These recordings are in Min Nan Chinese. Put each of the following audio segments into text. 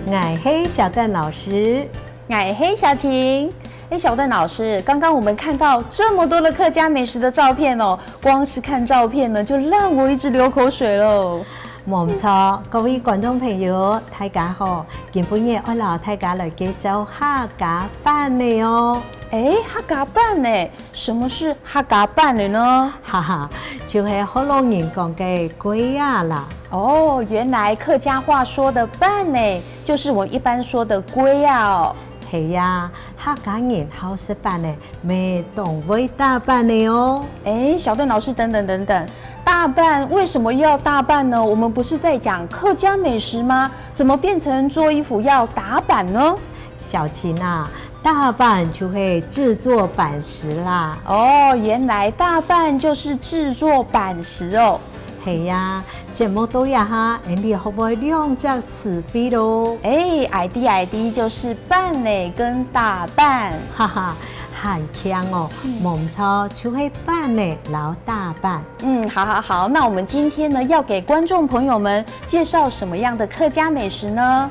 𠊎係小鄧老師，𠊎係小晴。哎，小鄧老師，剛剛我們看到這麼多的客家美食的照片哦，光是看照片呢，就讓我一直流口水嘍。冇錯，各位觀眾朋友，大家好，今晡日愛摎大家來介紹客家粄的哦。哎，客家粄呢？什麼是客家粄的呢？哈哈，就係河洛人講的粿仔啦。哦，原來客家話說的粄呢，就是我一般說的粿仔哦。係呀，客家人好食粄呢，袂當會打扮的哦。哎，小鄧老師，等等等等，打扮為什麼又要打扮呢？我們不是在講客家美食嗎？怎麼變成做衣服要打版呢？小晴啊，打板就係製作板食啦。哦，原來打板就是製作板食哦。係呀，節目到這下，你學會兩隻詞彙囉。哎，愛滴愛滴就是粄呢，跟打扮，哈哈，很強哦，冇錯，就係粄呢，摎打扮。嗯，好好好，那我們今天呢，要給觀眾朋友們介紹什麼樣的客家美食呢？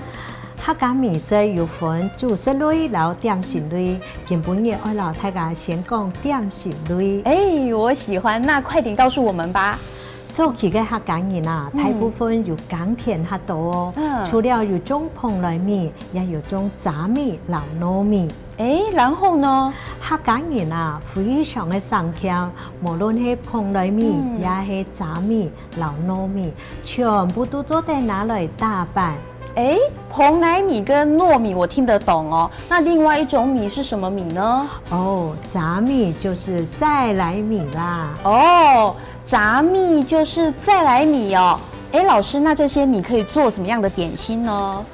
客家美食有分主食類、摎點心類。今晡日愛摎大家先講點心類。哎，我喜歡，那快點告訴我們吧。早期的客家人啊，大部分有耕田較多哦。除了有種蓬萊米，也有種雜米、摎糯米。哎，然後呢？客家人啊，非常的省儉，無論係蓬萊米，也係雜米、摎糯米，全部都做得拿來打板。哎，蓬萊米跟糯米我聽得懂哦。那另外一種米是什麼米呢？哦，雜米就是在來米啦。哦，雜米就是在來米哦。哎，老師，那這些米可以做什麼樣的點心呢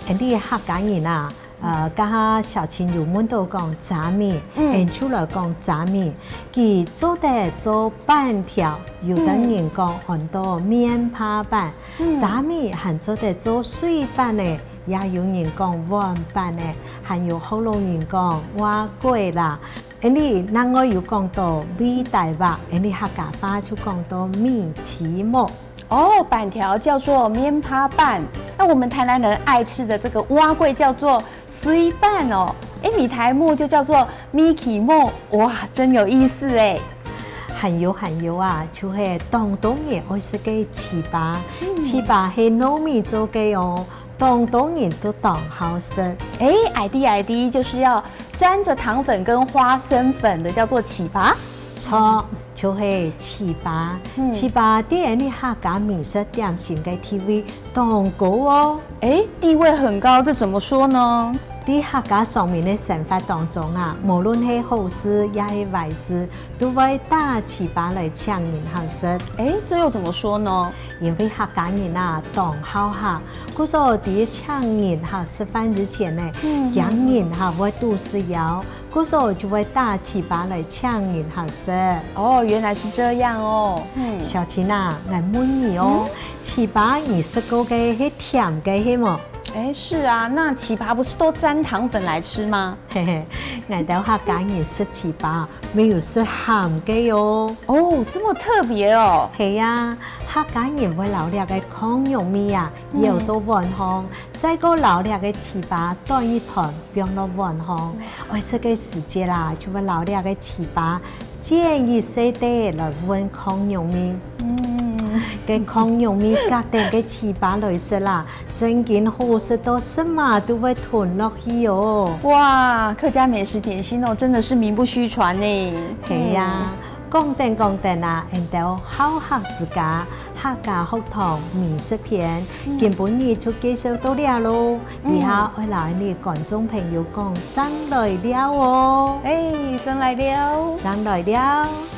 ？𠊎哋客家人啊，剛下小晴有問到講雜米，出來講雜米，佢做得做板條，有的人講很多麵扒板，雜米還做得做水粄呢，也有人講碗粄呢，還有好多人講碗粿啦。𠊎哋那我有講到米大肉，𠊎哋客家話就講到米翅母。哦，板條叫做麵扒板，那我們台南人愛吃的這個碗粿叫做水粄哦。哎，米苔目就叫做米翅母，哇，真有意思哎。還有還有啊，就係廣東人愛食个糍粑，糍粑係糯米做的哦，廣東人都當好食。哎，愛滴愛滴就是要沾着糖粉跟花生粉的，叫做糍粑。錯，就係糍粑。糍粑佇𠊎哋客家美食點心的地位當高哦。哎，地位很高，這怎麼說呢？佇客家上面的生活當中啊，無論係好事也係壞事，都會打糍粑來請人好食。哎，這又怎麼說呢？因為客家人啊，當好客，故所佇請人哈食飯之前呢，驚人哈會肚子枵，故所就會打糍粑來請人好食。哦，原來是這樣哦。嗯，小晴啊，𠊎問你哦，糍粑你食過的係甜的係無？哎，是啊，那糍粑不是都沾糖粉來吃嗎？嘿嘿，𠊎兜客家人食糍粑，沒有食鹹的哦。哦，這麼特別哦。係呀，客家人會摎這个炕肉米啊，舀到碗上，再閣摎這个糍粑攵一團，放到碗上。愛食个時節啦，就會摎這个糍粑，煎一細塊來混炕肉米。个炕肉米夾點个糍粑來食啦，真緊好食到什麼都會吞落去哦。哇，客家美食點心哦，真的是名不虛傳呢。係呀，講等講等啊，𠊎兜好客之家客家學堂美食篇，今晡日就介紹到這囉。以下愛摎𠊎哋觀眾朋友講，正來尞哦。哎，正來尞，正來尞。